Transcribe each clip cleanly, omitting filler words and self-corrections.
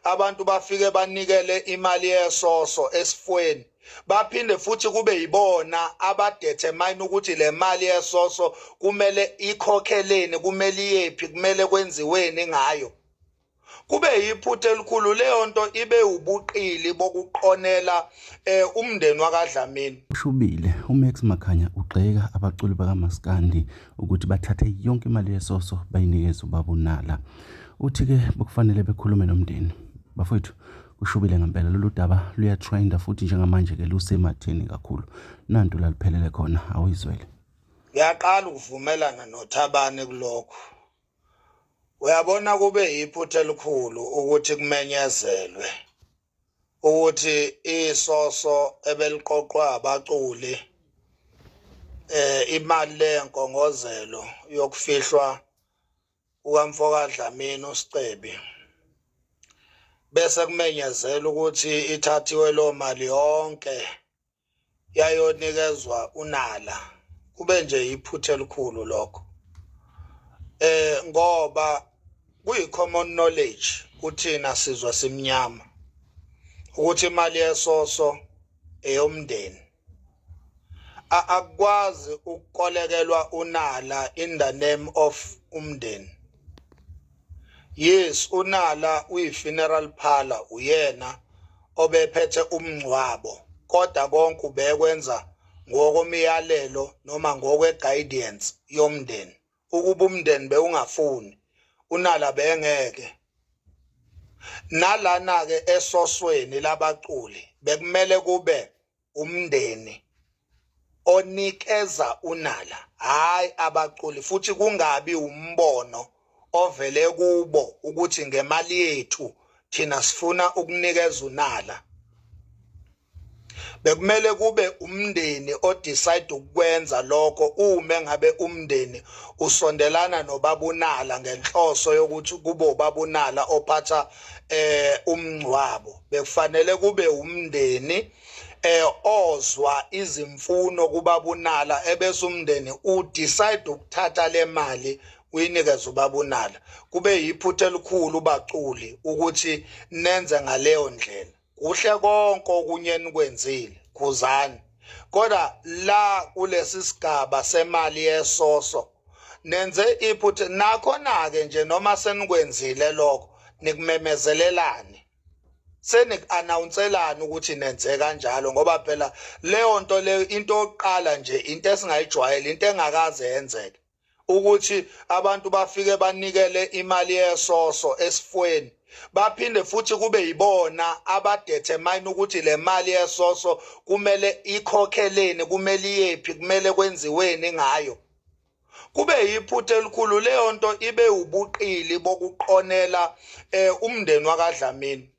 abantu bafike banikele imali yesoso esifweni, baphinde futhi kube yibona abadetermine ukuthi le mali yesoso kumele ikhokheleni, kumele iyephi, kumele kwenziweni ngayo. Kube yiphutha elikhulu leyo nto, ibe ubuqili bokuqonela umndeni wakaDlamini. Ushubile uMax Makhanya ugxeka abaculi bakaMaskandi ukuthi bathathe yonke imali yesoso bayinikeze ubaba uNala. Uthi-ke bekufanele bekhulume nomndeni. Bafowethu, kushubile ngempela lolu daba luyatrenda futhi njengamanje-ke lusematheni kakhulu. Nantu la luphelele khona, awuyizwele. Ngiyaqala ukuvumelana noThabane kulokhu. Uyabona, kube yiphutha elikhulu ukuthi kumenyezelwe ukuthi isoso ebeliqoqwa abaculi, imali lenkongozelo yokufihlwa kukamfoka Dlamini uSicebi, bese kumenyezela ukuthi ithathiwe lo mali yonke yayonikezwa uNala. Kube nje iphutha elikhulu lokho, ngoba kuyi common knowledge kuthina sizwa simnyama ukuthi imali yesoso eyomndeni. Akukwazi ukukolekelwa uNala in the name of umndeni. Yes, uNala uyi-funeral parlor, uyena obephethe umngcwabo, kodwa konke ubekwenza ngokomyalelo noma ngokwe-guidance yomndeni. Ukuba umndeni bewungafuni, uNala bengeke. Nalana-ke esosweni labaculi bekumele kube umndeni onikeza uNala, hayi abaculi, futhi kungabi umbono ovele kubo ukuthi ngemali yethu thina sifuna ukunikeza uNala. Bekumele kube umndeni odecide ukwenza lokho uma ngabe umndeni usondelana nobabunala ngenhloso yokuthi kube ubabunala ophatha umngcwabo. Bekufanele kube umndeni ozwa izimfuno kubabunala, ebese umndeni udecide ukuthatha le mali uyinikeze ubabunala. Kube yiphutha elikhulu, baculi, ukuthi nenze ngaleyo ndlela. Kuhle konke okunye enikwenzile, khuzani, kodwa la kulesi sigaba semali yesoso nenze iphutha. Nakhona-ke nje noma senikwenzile lokho, nikumemezelelani, seniku-announcelani ukuthi nenze kanjalo? Ngoba phela leyo nto leyo, into yokuqala nje, into esingayijwayele, into engakaze yenzeke ukuthi abantu bafike banikele imali yesoso esifweni, baphinde futhi kube yibona abadetermine ukuthi le mali yesoso kumele ikhokheleni, kumele iyephi, kumele kwenziweni ngayo. Kube yiphutha elikhulu leyo nto, ibe ubuqili bokuqonela umndeni wakaDlamini.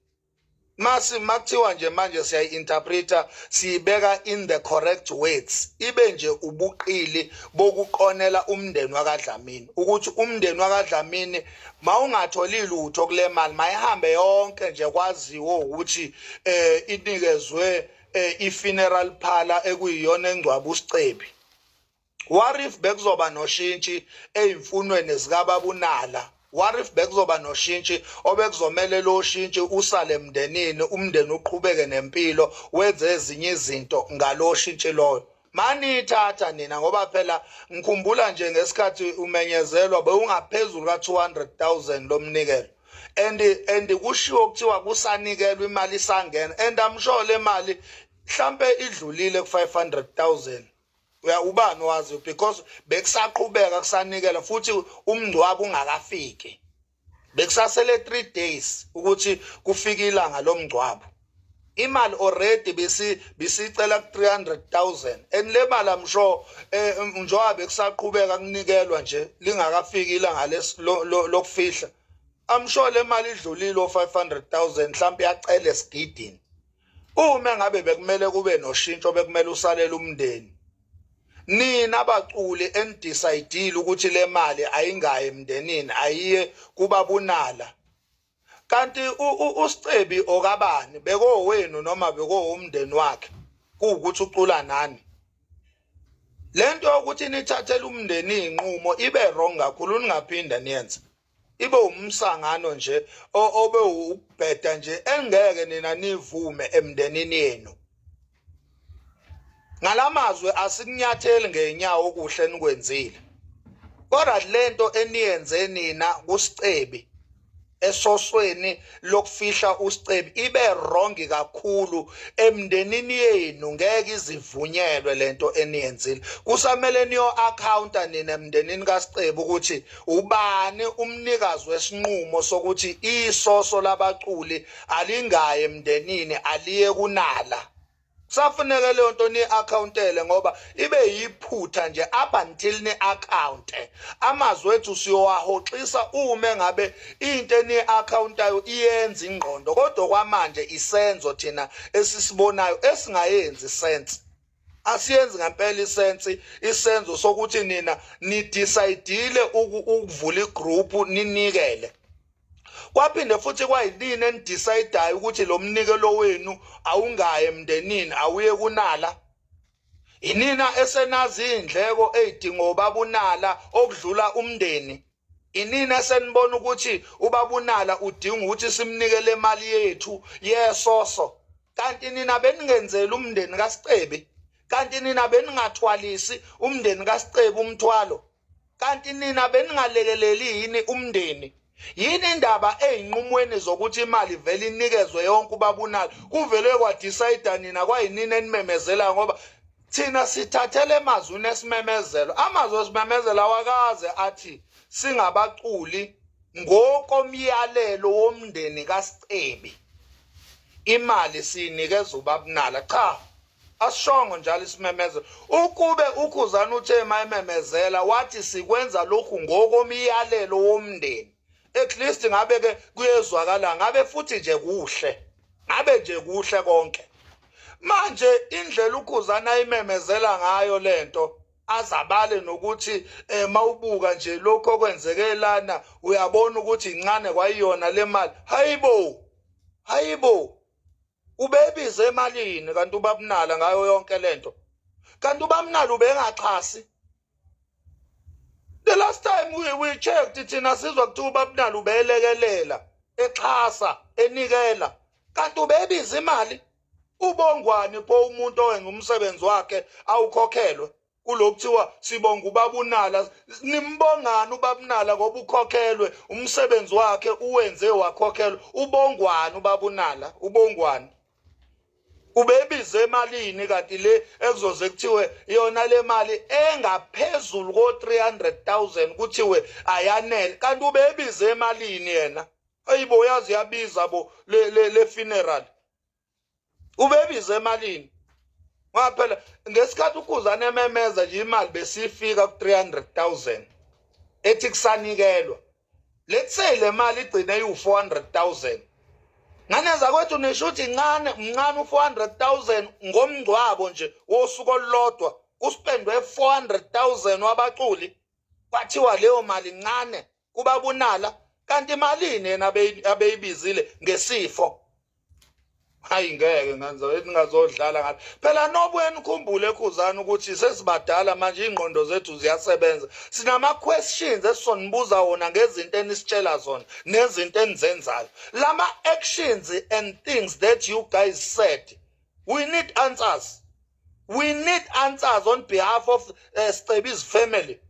Masi makuthiwa nje manje siyayi-interpreta, siyibeka in the correct words, ibe nje ubuqili bokuqonela umndeni wakaDlamini, ukuthi umndeni wakaDlamini mawungatholi lutho kule mali, mayihambe yonke nje, kwaziwe ukuthi inikezwe i-funeral parlor ekuyiyona engcwaba uSicebi. What if bekuzoba noshintshi eyimfunweni zikababunala? What if bekuzoba noshintshi obekuzomele lo shintshi usale emndenini, umndeni uqhubeke nempilo, wenze ezinye izinto ngalo shintshi loyo? Manithatha nina, ngoba phela ngikhumbula nje ngesikhathi umenyezelwa bewungaphezulu ka-200,000 lomnikelo, and kushiwo kuthiwa kusanikelwa, imali isangena, and I'm sure le mali mhlambe idlulile ku-500,000. Uya ubani wazi, because bekusaqhubeka kusanikela futhi umngcwabo ungakafiki, bekusasele 3 days ukuthi kufike ilanga lomngcwabo. Imali already besi bisicela ku 300,000, and le mali, I'm sure, njengoba bekusaqhubeka kunikelwa nje lingakafiki ilanga lokufihla, I'm sure le mali idlulile o 500,000, mhlawumbe yacela esigidini. Uma ngabe bekumele kube noshintsho bekumele usalele umndeni, nina abaculi enidecidile ukuthi le mali ayingayi emndenini, ayiye kubabunala, kanti uSicebi okabani? Bekowenu noma bekowumndeni wakhe? Kuwukuthi ucula nani? Lento yokuthi nithathele umndeni inqumo ibe wrong kakhulu, ningaphinda niyenze. Ibe umsangano nje obe ukubheda nje engeke nina nivume emndenini yenu. Ngalamazwi asikunyatheli ngenyawo okuhle enikwenzile. Kodwa lento eniyenze nina kuSicebi esosweni lokufihla uSicebi ibe wrong kakhulu emndenini yenu, ngeke izivunyelwe lento eniyenzile. Kusamele niyo accounta nina emndenini kaSicebi ukuthi ubani umnikazi wesinqumo sokuthi isoso labaculi alingayi emndenini aliye kunala. Kusafuneka leyo nto ni-akhawuntele ngoba ibe yiphutha nje up until ni-akhawunte. Amazwi ethu siyowahoxisa uma engabe into eniyi-akhawuntayo iyenza ingqondo, kodwa kwamanje isenzo thina esisibonayo esingayenzi sense. Asiyenzi ngempela isensi isenzo sokuthi nina nidecide ukuvula igroup ninikele. Kwaphinde futhi kwayinini enidecidayo ukuthi lo mnikelo wenu awungayi emndenini awuye kunala. Inina esenazi izindleko ezidingo ubabunala okudlula umndeni. Inina esenibona ukuthi ubabunala udinga ukuthi simnikele imali yethu yesoso. Kanti nina beningenzeli umndeni kaSicebi? Kanti nina beningathwalisi umndeni kaSicebi umthwalo? Kanti nina beningalekeleli yini umndeni? Yini indaba eyinqumweni zokuthi imali vele inikezwe yonke ubabunalo? Kuvele kwadecide nina kwayinini enimemezela ngoba thina sithathele emazwini esimemezelo. Amazwi esimemezelo awakaze athi singabaculi ngokomyalelo womndeni kaSicebi. Imali siyinikeza ubabunala. Cha, asishongo njalo isimemezelo. Ukube uKhuzani uthe mayememezela wathi sikwenza lokhu ngokomyalelo womndeni, at least ngabe ke kuyezwakala, ngabe futhi nje kuhle, ngabe nje kuhle konke. Manje indlela uKhuzani ayimemezela ngayo lento azabale nokuthi mawubuka nje lokho okwenzeke lana uyabona ukuthi incane kwayiyona le mali. Hayibo, hayibo, ubebize emalini kanti ubabunala ngayo yonke lento? Kanti ubabunala ubengaxhasi? The last time we checked thina sizwa kuthiwa ubabunala ubelekelela, exhasa, enikela. Kanti ubebiza imali? Ubongwani pho umuntu owenza umsebenzi wakhe awukhokhelwe? Kulokuthiwa sibonga ubabunala, nimbongani ubabunala ngoba ukhokhelwe umsebenzi wakhe, uwenze wakhokhelwa? Ubongwani ubabunala? Ubongwani? Ubebize emalini kanti le ekuzoze kuthiwe yona le mali engaphezulu ko-300,000 kuthiwe ayanele? Kanti ubebize emalini yena? Ayibo, yazi yabiza bo le funeral. Ubebize emalini? Ngoba phela ngesikhathi uKhuzani ememeza nje imali besifika ku-300,000 ethi kusanikelwa. Let's say le mali igcine iwu-400,000. Ngane zakwethu, nisho ukuthi incane, mncane u-400,000 ngomngcwabo nje wosuku olulodwa kuspendwe 400,000 wabaculi, kwathiwa leyo mali incane kubabunala? Kanti imalini yena abeyibizile ngesifo? Hayi, ngeke nganza ningazodlala ngathi phela. Nobuye nikhumbule Khuzani ukuthi sesibadala manje, ingqondo zethu ziyasebenza. Sinama questions esizonibuza wona ngezinto enisitshela zona nezinto enizenzayo, lama actions and things that you guys said. We need answers, we need answers on behalf of Sicebi's family.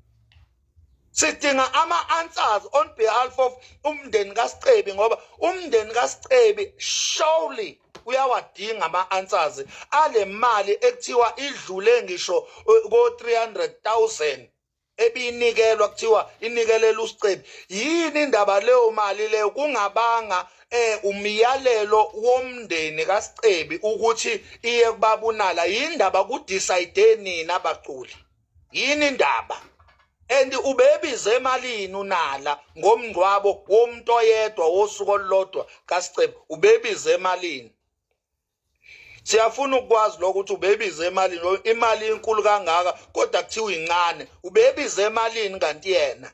Sidinga ama-answers on behalf of umndeni kaSicebi, ngoba umndeni kaSicebi surely uyawadinga ama-answers ale mali ekuthiwa idlule ngisho ko-300,000 ebinikelwa, kuthiwa inikelela uSicebi. Yini indaba leyo mali leyo kungabanga umyalelo womndeni kaSicebi ukuthi iye kubabunala? Yindaba kudecide nina abaculi? Yini indaba? And ubebize emalini unala ngomngcwabo womuntu oyedwa wosuku olulodwa kaSicebi? Ubebize emalini? Siyafuna ukwazi lokho ukuthi ubebize emalini. Imali inkulu kangaka kodwa kuthiwa incane. Ubebize emalini kanti yena?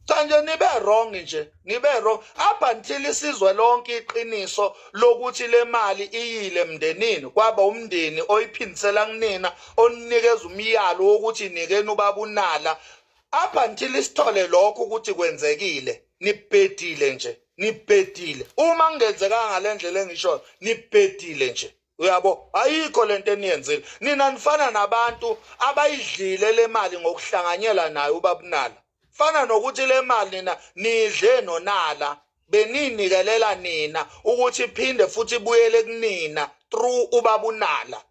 Cha nje, nibe wrong nje, nibe wrong up until isizwe lonke iqiniso lokuthi le mali iyile emndenini, kwaba umndeni oyiphindisela kunina, onikeza umyalo wokuthi nikeni ubaba unala. Up until isithole lokho ukuthi kwenzekile, nibhedile nje, nibhedile. Uma kungenzekanga ngalendlela engishoyo, nibhedile nje. Uyabo, ayikho lento eniyenzile. Nina nifana nabantu abayidlile le mali ngokuhlanganyela naye ubabunala. Fana nokuthi le mali nina nidle nonala beninikelela nina ukuthi iphinde futhi ibuyele kunina through ubabunala.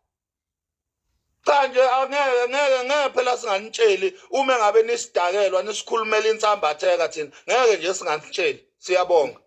Cha nje angeke ngeke ngeke phela singanitsheli uma ngabe nisidakelwa nisikhulumela insambatheka thina ngeke nje singanitsheli. Siyabonga.